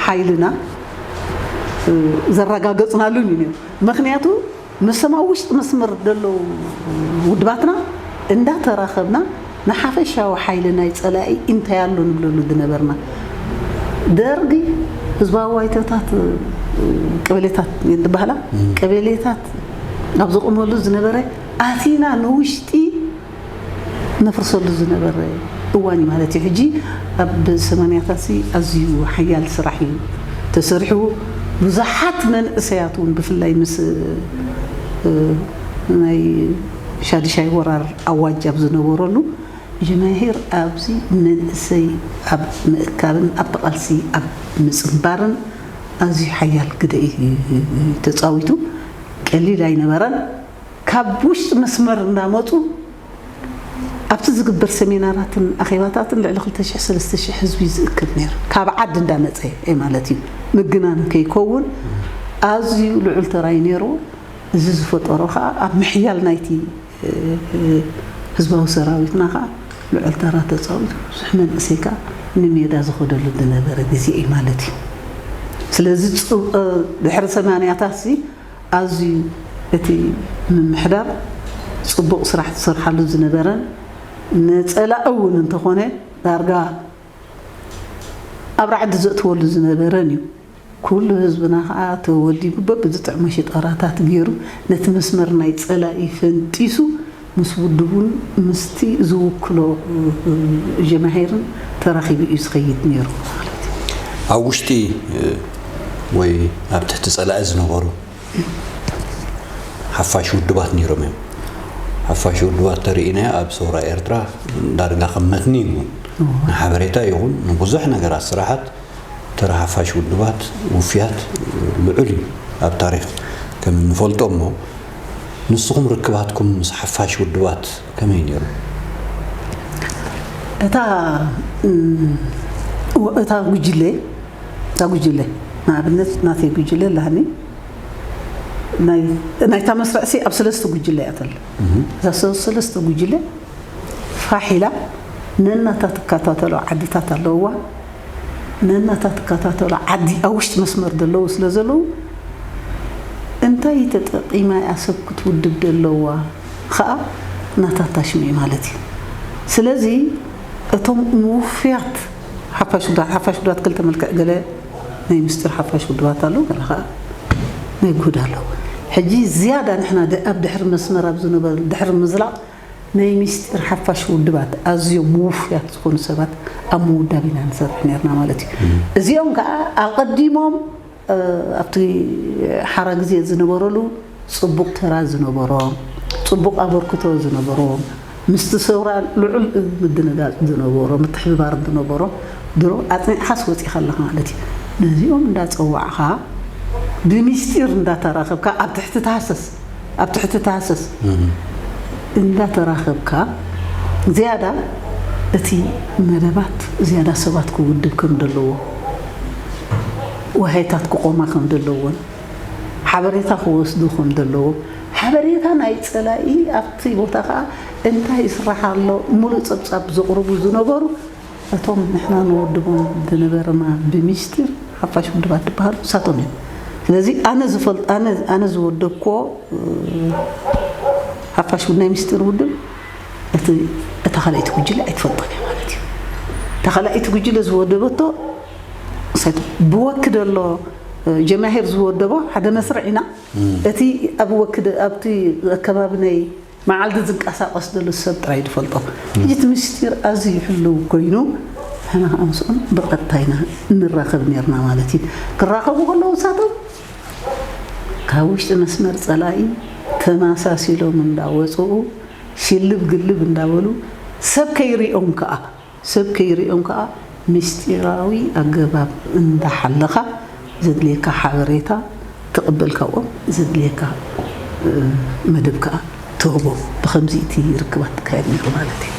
ሓይልና ዘረጋገፅናሉን እዩ ነይሩ። ምክንያቱ ምስቶም ኣብ ውሽጢ መስመር ዘለዉ ውድባትና እንዳተራኸብና ንሓፈሻዊ ሓይሊ ናይ ፀላኢ እንታይ ኣሎ ንብለሉ ዝነበርና። ደርጊ ህዝባዊ ዋይቶታት ቀበሌታት ዝበሃላ ቀበሌታት ኣብ ዝቆመሉ ዝነበረ ኣቲና ንውሽጢ ነፍርሰሉ ዝነበረ እዋን እዩ ማለት እዩ። ሕጂ ኣብ ሰማንያታት ኣዝዩ ሓያል ስራሕ እዩ ተሰሪሑ። ብዙሓት መንእሰያት እውን ብፍላይ ምስ ናይ ሻድሻይ ወራር ኣዋጅ ኣብ ዝነበረሉ ጀማሂር ኣብዚ መንእሰይ ኣብ ምእካብን ኣብቲ ቃልሲ ኣብ ምፅንባርን ኣዝዩ ሓያል ግደ እዩ ተፃዊቱ። ቀሊል ኣይነበረን። ካብ ውሽጢ መስመር እንዳመፁ ኣብቲ ዝግበር ሰሚናራትን ኣኼባታትን ልዕሊ ክልተ ሽሕ ሰለስተ ሽሕ ህዝቢ እዩ ዝእክብ ነይሩ። ካብ ዓዲ እንዳመፀ ማለት እዩ። ምግናን ከይከውን ኣዝዩ ልዑል ተራ እዩ ነይሩ። እዚ ዝፈጠሮ ከዓ ኣብ ምሕያል ናይቲ ህዝባዊ ሰራዊትና ከዓ ልዑል ተራ ተፃዊቱ ብዙሕ መንእሰይ ከዓ ንሜዳ ዝኸደሉ ዝነበረ ግዜ እዩ ማለት እዩ። ስለዚ ድሕሪ ሰማንያታት ኣዝዩ እቲ ምምሕዳር ፅቡቕ ስራሕ ዝሰርሓሉ ዝነበረን ንጸላኢ እውን እንተኾነ ዳርጋ ኣብ ራዕዲ ዘእትወሉ ዝነበረን እዩ። ኩሉ ህዝብና ከዓ ተወዲቡ በብዝጥዕሞ ሽጣራታት ገይሩ ነቲ መስመር ናይ ጸላኢ ፈንጢሱ ምስ ውድቡን ምስቲ ዝውክሎ ጀማሂርን ተራኺቡ እዩ ዝኸይድ ነይሩ ማለት እዩ። ኣብ ውሽጢ ወይ ኣብ ትሕቲ ጸላኢ ዝነበሩ ሓፋሽ ውድባት ነይሮም እዮም። ሓፋሽ ውድባት ተርእናዮ ኣብ ሰውራ ኤርትራ ዳርጋ ከም መትኒ እዩ። ንሓበሬታ ይኹን ንብዙሕ ነገራት ስራሓት ተራ ሓፋሽ ውድባት ውፍያት ልዑል እዩ ኣብ ታሪኽ ከም እንፈልጦ እሞ ንስኹም ርክባትኩም ምስ ሓፋሽ ውድባት ከመይ ነይሩ? እታ እታ ጉጅለ እታ ጉጅለ ንኣብነት ናተይ ጉጅለ ላህኒ ናይታ መስርዕሲ ኣብ ሰለስተ ጉጅለ እያ ተላ እዛ ሰለስተ ጉጅለ ፋሕ ኢላ ነናታ ትከታተሎ ዓድታት ኣለውዋ። ነናታ ትከታተሎ ዓዲ ኣብ ውሽጢ መስመር ዘለዉ ስለ ዘለዉ እንታይ ተጠቂማ እያ ሰብ ክትውድብ ዘለዋ ከዓ ናታ ታሽሚዒ ማለት እዩ። ስለዚ እቶም ምውፍያት ሓፋሽ ውዳት ሓፋሽ ውዳት ክልተ መልክዕ ገለ ናይ ምስጢር ሓፋሽ ውድባት ኣለዉ ገለ ከዓ ናይ ጉህድ ኣለዉ። ሕጂ ዝያዳ ንሕና ኣብ ድሕሪ መስመር ኣብ ዝነበሩ ድሕሪ ምዝላቕ ናይ ሚስጢር ሓፋሽ ውድባት ኣዝዮም ውፉያት ዝኾኑ ሰባት ኣብ ምውዳብ ኢና ንሰርሕ ነርና ማለት እዩ። እዚኦም ከዓ ኣቐዲሞም ኣብቲ ሓራ ግዜ ዝነበረሉ ፅቡቕ ተራ ዝነበሮም፣ ፅቡቕ ኣበርክቶ ዝነበሮም፣ ምስቲ ሰውራ ልዑል ምድንጋፅ ዝነበሮ ምትሕብባር ዝነበሮ ድሮ ኣፅኒዕኻስ ወፂኻ ኣለኻ ማለት እዩ። ነዚኦም እንዳፀዋዕኻ ብሚስጢር እንዳተራኸብካ ኣብ ትሕቲ ታህሰስ ኣብ ትሕቲ ታህሰስ እንዳተራኸብካ ዝያዳ እቲ መደባት ዝያዳ ሰባት ክውድብ ከም ዘለዎ ዋሃይታት ክቆማ ከም ዘለዎን ሓበሬታ ክወስዱ ከም ዘለዎ ሓበሬታ ናይ ፀላኢ ኣብቲ ቦታ ከዓ እንታይ ይስራሕ ኣሎ ሙሉእ ፀብፃብ ዘቕርቡ ዝነበሩ እቶም ንሕና ንወድቦም ዝነበርና ብሚስጢር ሓፋሽ ውድባት ዝበሃሉ ንሳቶም እዮም። ስለዚ ኣነ ዝፈልጥ ኣነ ኣነ ዝወደብክዎ ሓፋሽ ናይ ሚስጢር ውድብ እቲ እታ ካልኣይቲ ጉጅለ ኣይትፈልጦን እያ ማለት እዩ። እታ ካልኣይቲ ጉጅለ ዝወደበቶ ንሳቶም ብወክድ ኣሎ ጀማሂር ዝወደቦ ሓደ መስርዕ ኢና እቲ ኣብ ወክድ ኣብቲ ኣከባቢ ናይ መዓልቲ ዝንቀሳቐስ ዘሎ ሰብ ጥራይ ዝፈልጦ። ሕጂ እቲ ምስጢር ኣዝዩ ሕልው ኮይኑ ንሕና ከዓ ምስኦም ብቐጥታ ኢና ንራኸብ ነርና ማለት እዩ። ክራኸቡ ከለዉ ንሳቶም ካብ ውሽጢ መስመር ጸላኢ ተመሳሲሎም እንዳወፅኡ ሽልብ ግልብ እንዳበሉ ሰብ ከይሪኦም ከዓ ሰብ ከይሪኦም ከዓ ምስጢራዊ ኣገባብ እንዳሓለኻ ዘድልየካ ሓበሬታ ትቕበል ካብኦም ዘድልየካ መደብ ከዓ ትህቦም። ብኸምዚ እቲ ርክባት ትካየድ ነይሩ ማለት እዩ።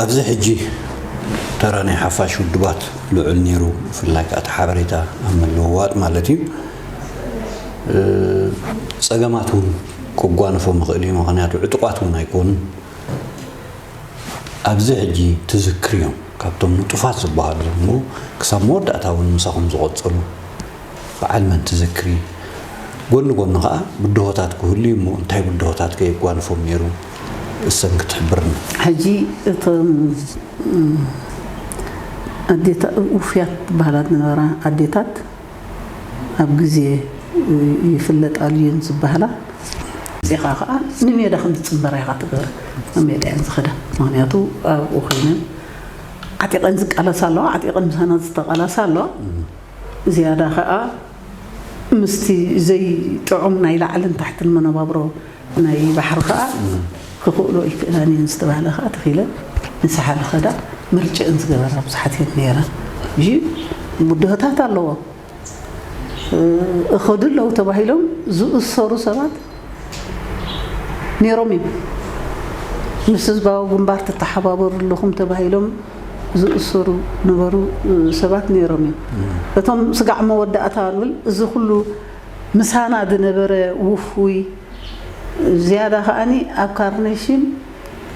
ኣብዚ ሕጂ ተራ ናይ ሓፋሽ ውድባት ልዑል ነይሩ፣ ብፍላይ ከዓ እቲ ሓበሬታ ኣብ ምልውዋጥ ማለት እዩ። ፀገማት እውን ክጓንፎም ይኽእል እዩ፣ ምኽንያቱ ዕጡቓት እውን ኣይኮኑን። ኣብዚ ሕጂ ትዝክርዮም ካብቶም ንጡፋት ዝበሃሉ እሞ ክሳብ መወዳእታ እውን ምሳኹም ዝቐጸሉ በዓል መን ትዝክሪ? ጎኒ ጎኒ ከዓ ብድሆታት ክህሉ እዩ እሞ እንታይ ብድሆታት ከ የጓንፎም ነይሩ? እሰን ክትሕብርና። ሕጂ እቶም ኣዴታ ውፍያት ዝበሃላ ዝነበራ ኣዴታት ኣብ ግዜ ይፍለጣሉ እየን ዝበሃላ። መፂኻ ከዓ ንሜዳ ከም ዝፅንበራ ኢኻ ትገብረ። ኣብ ሜዳ እየን ዝኸዳ። ምክንያቱ ኣብኡ ኮይነን ዓጢቐን ዝቃለሳ ኣለዋ፣ ዓጢቐን ምሳና ዝተቃላሳ ኣለዋ። ዝያዳ ከዓ ምስቲ ዘይጥዑም ናይ ላዕልን ታሕትን መነባብሮ ናይ ባሕሪ ከዓ ክኽእሎ ይክእላን እየን ዝተባህለ ከዓ ተኺለን ንሳሓል ኸዳ ምርጭእን ዝገበራ ብዙሓት እየን ነይረን። እሺ ብድሆታት ኣለዎ። እኸዱ ኣለዉ ተባሂሎም ዝእሰሩ ሰባት ነይሮም እዮም። ምስ ህዝባዊ ግንባር ትተሓባበሩ ኣለኹም ተባሂሎም ዝእሰሩ ነበሩ ሰባት ነይሮም እዮም። እቶም ስጋዕ መወዳእታ ንብል እዚ ኩሉ ምሳና ዝነበረ ውፉይ ዝያዳ ከኣኒ ኣብ ካርኔሽን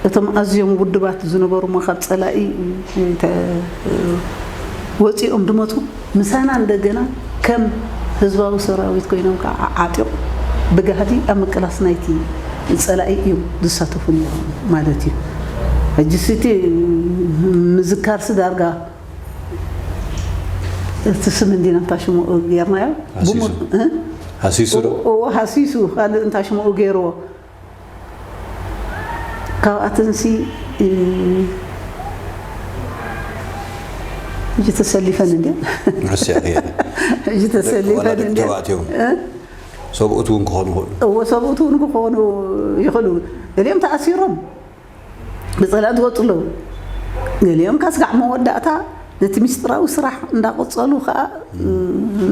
እቶም ኣዝዮም ውድባት ዝነበሩ እሞ ካብ ጸላኢ ወጺኦም ድመጹ ምሳና እንደገና ከም ህዝባዊ ሰራዊት ኮይኖም ከዓ ዓጢቑ ብጋህዲ ኣብ ምቅላስ ናይቲ ጸላኢ እዮም ዝሳተፉ ነይሮም ማለት እዩ። ሕጂ ሲቲ ምዝካርሲ ዳርጋ እቲ ስም እንዲና እንታይ ሽሙ ጌርናዮ? ሃሲሱ። ብሙ-፣ እ? ሃሲሱ ዶ? እዎ፣ ሃሲሱ፣ ካልእ እንታይ ሽሙ ገይርዎ? ካብኣተንሲ፣ እ፣ ሕጂ ተሰሊፈን እንዴ? ንስያ እየ። ሕጂ ተሰሊፈን ወላዲ እንዴ? ተባእት እዮም። እ? ሰብኡት እውን ክኾኑ ይኽእሉ። እዎ፣ ሰብኡት እውን ክኾኑ ይኽእሉ። ገሊኦም ተኣሲሮም ብጸላእ ዝወጹ ኣለዉ። ገሊኦም ካስጋዕ መወዳእታ ነቲ ምስጢራዊ ስራሕ እንዳቐጸሉ ከኣ፣ እ፣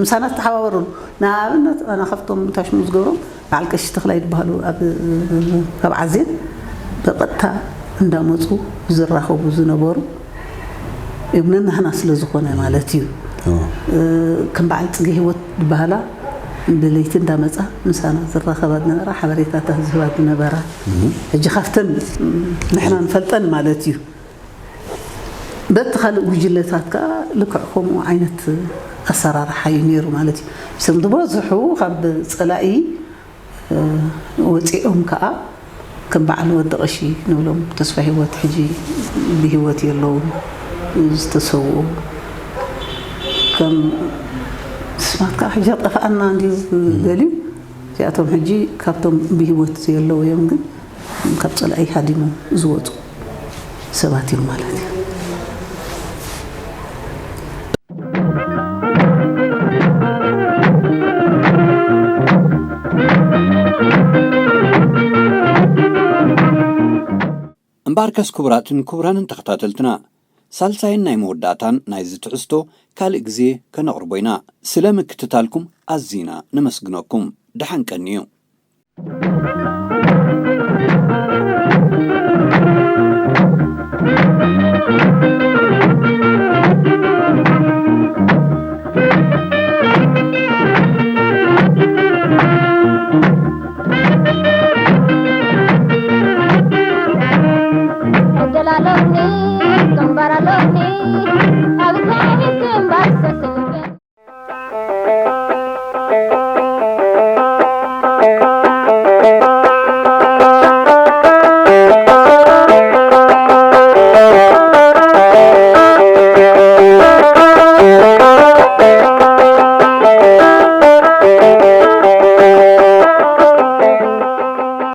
ምሳና ዝተሓባበሩን። ንኣብነት፣ ኣነ ካብቶም ታሽሙ ዝገብሮም በዓል ቀሺ ተኽላይ ዝበሃሉ ኣብ፣ ካብ ዓዜን ብቐጥታ እንዳመጹ ዝራኸቡ ዝነበሩ እዮም። ነናህና ስለ ዝኾነ ማለት እዩ። እዎ። እ፣ ከም በዓል ጽጌ ህይወት ዝበሃላ ብለይቲ እንዳመጻ ምሳና ዝራኸባ ዝነበራ፣ ሓበሬታታት ዝህባ ዝነበራ። እህ። ሕጂ ካብተን ንሕና ንፈልጠን ማለት እዩ። በቲ ካልእ ጉጅለታት ከኣ ልክዕ ከምኡ ዓይነት ኣሰራርሓ እዩ ነይሩ ማለት እዩ። ስም ዝበዝሑ ካብ ጸላኢ፣ እ፣ ወጺኦም ከኣ ከም በዓል ወዲ ቀሺ ንብሎም ተስፋ ህይወት ሕጂ ብህይወት የለውን፣ ዝተሰውኡ ከም ስማት ከኣ ሕጂ ጠፍኣና እንድዩ ገሊኡ። እዚኣቶም ሕጂ ካብቶም ብህይወት ዘየለዉ እዮም፣ ግን ካብ ጸላኢ ሃዲሞም ዝወጹ ሰባት እዮም ማለት እዩ። እምበኣርከስ ክቡራትን ክቡራንን ተኸታተልትና፣ ሳልሳይን ናይ መወዳእታን ናይዚ ትሕዝቶ ካልእ ግዜ ከነቕርቦ ኢና። ስለ ምክትታልኩም ኣዚና ነመስግነኩም። ደሓን ቀንዩ።